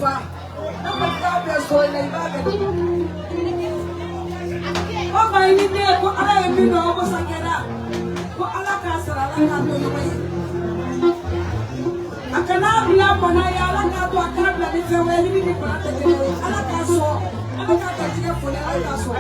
Fa n'a ko k'a bɛ sɔrɔ i la, i b'a bɛɛ dɔn. Ko ba i ni ne ko Ala ye min dɔn, o ko sa kɛra ko Ala k'a sara, Ala k'a to ɲɔgɔn ye. A kana bila bana ye, Ala k'a to a k'a bila ni fɛn wɛrɛ ni min ni bana tɛ kelen ye. Ala k'a sɔn, Ala k'a garijɛgɛ foli, Ala k'a sɔn.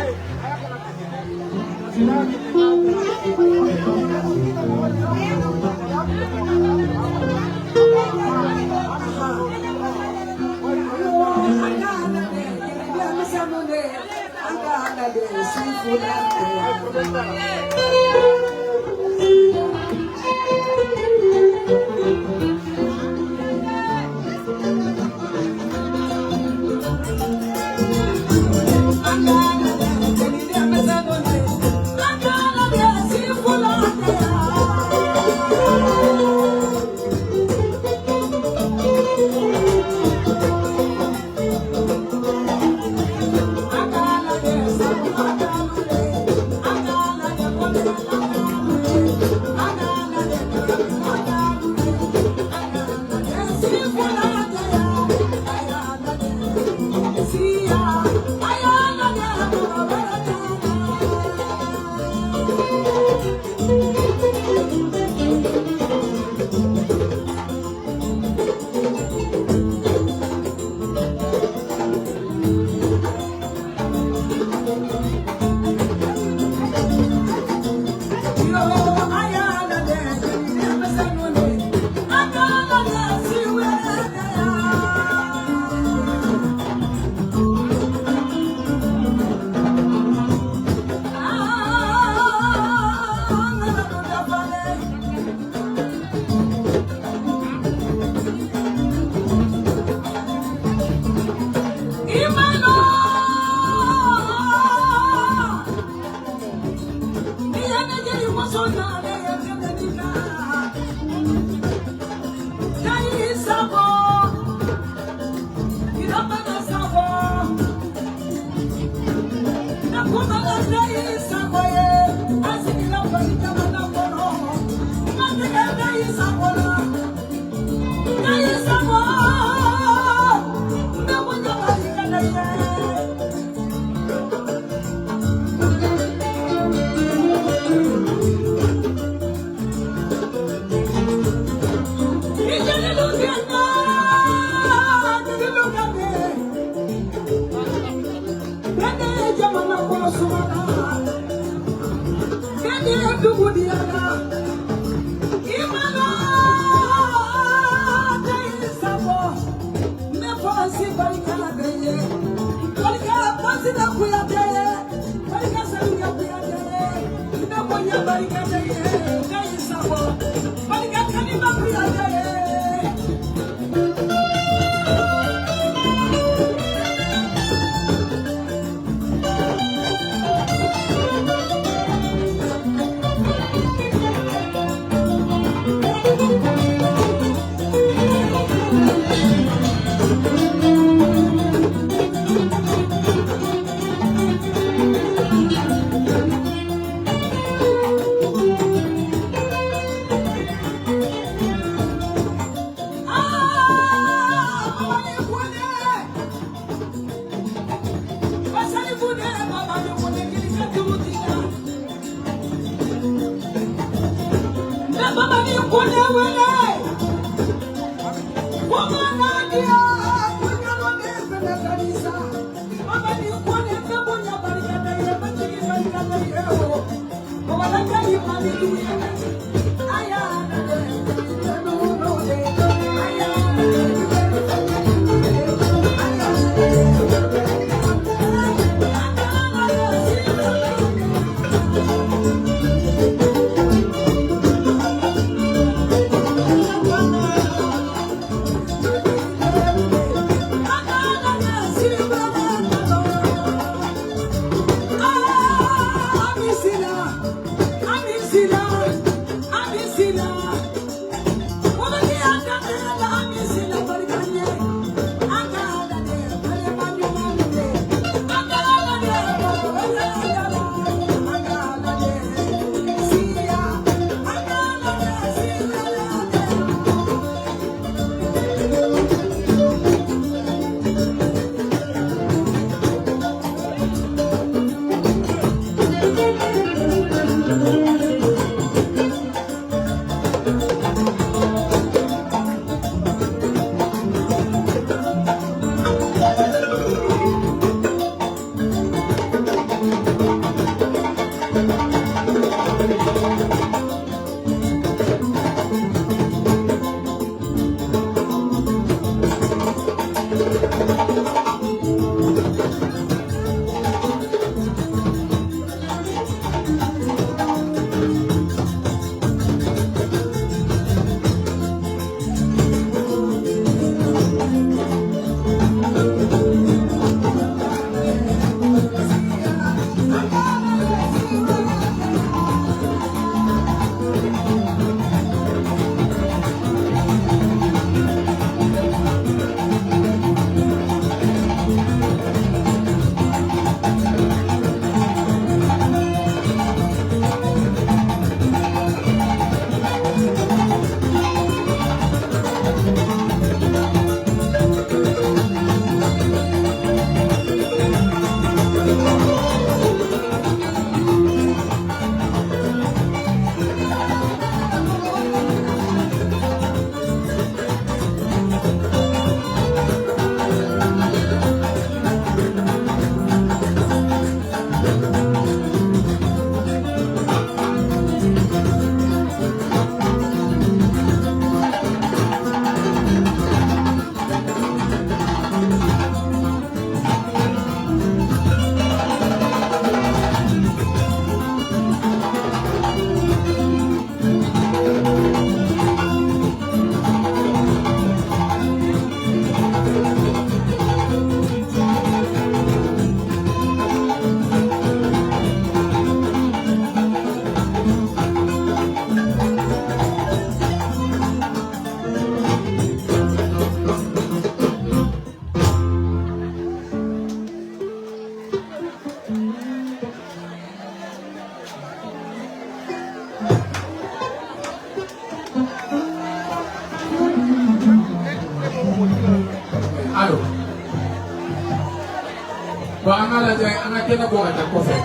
Bon, an k'a lajɛ, an ka kɛnɛ bɔ ka taa kɔfɛ.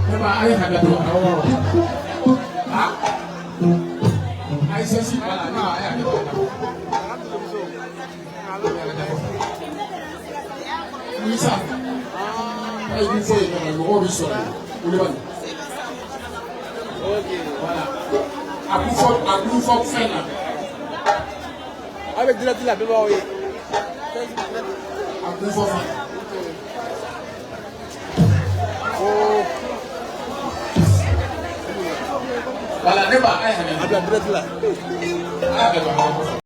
Ne ba, a ye hakɛ to. Awɔ, ah, a ye sɛsi, voilà. Ne ba, a ye hakɛ to. Musa, a ye min fɔ yen nɔ, mɔgɔw bɛ sɔrɔ yen. Wulibali. Voilà. A kun fɔ, a kun fɔ fɛn na. Aw bɛ direct la, bɛɛ b'aw ye. A kun fɔ fɛn na. Voilà, ne ba, a ye hakɛ to. A bila direct la. A ye hakɛ to, a ka kɔfɛ.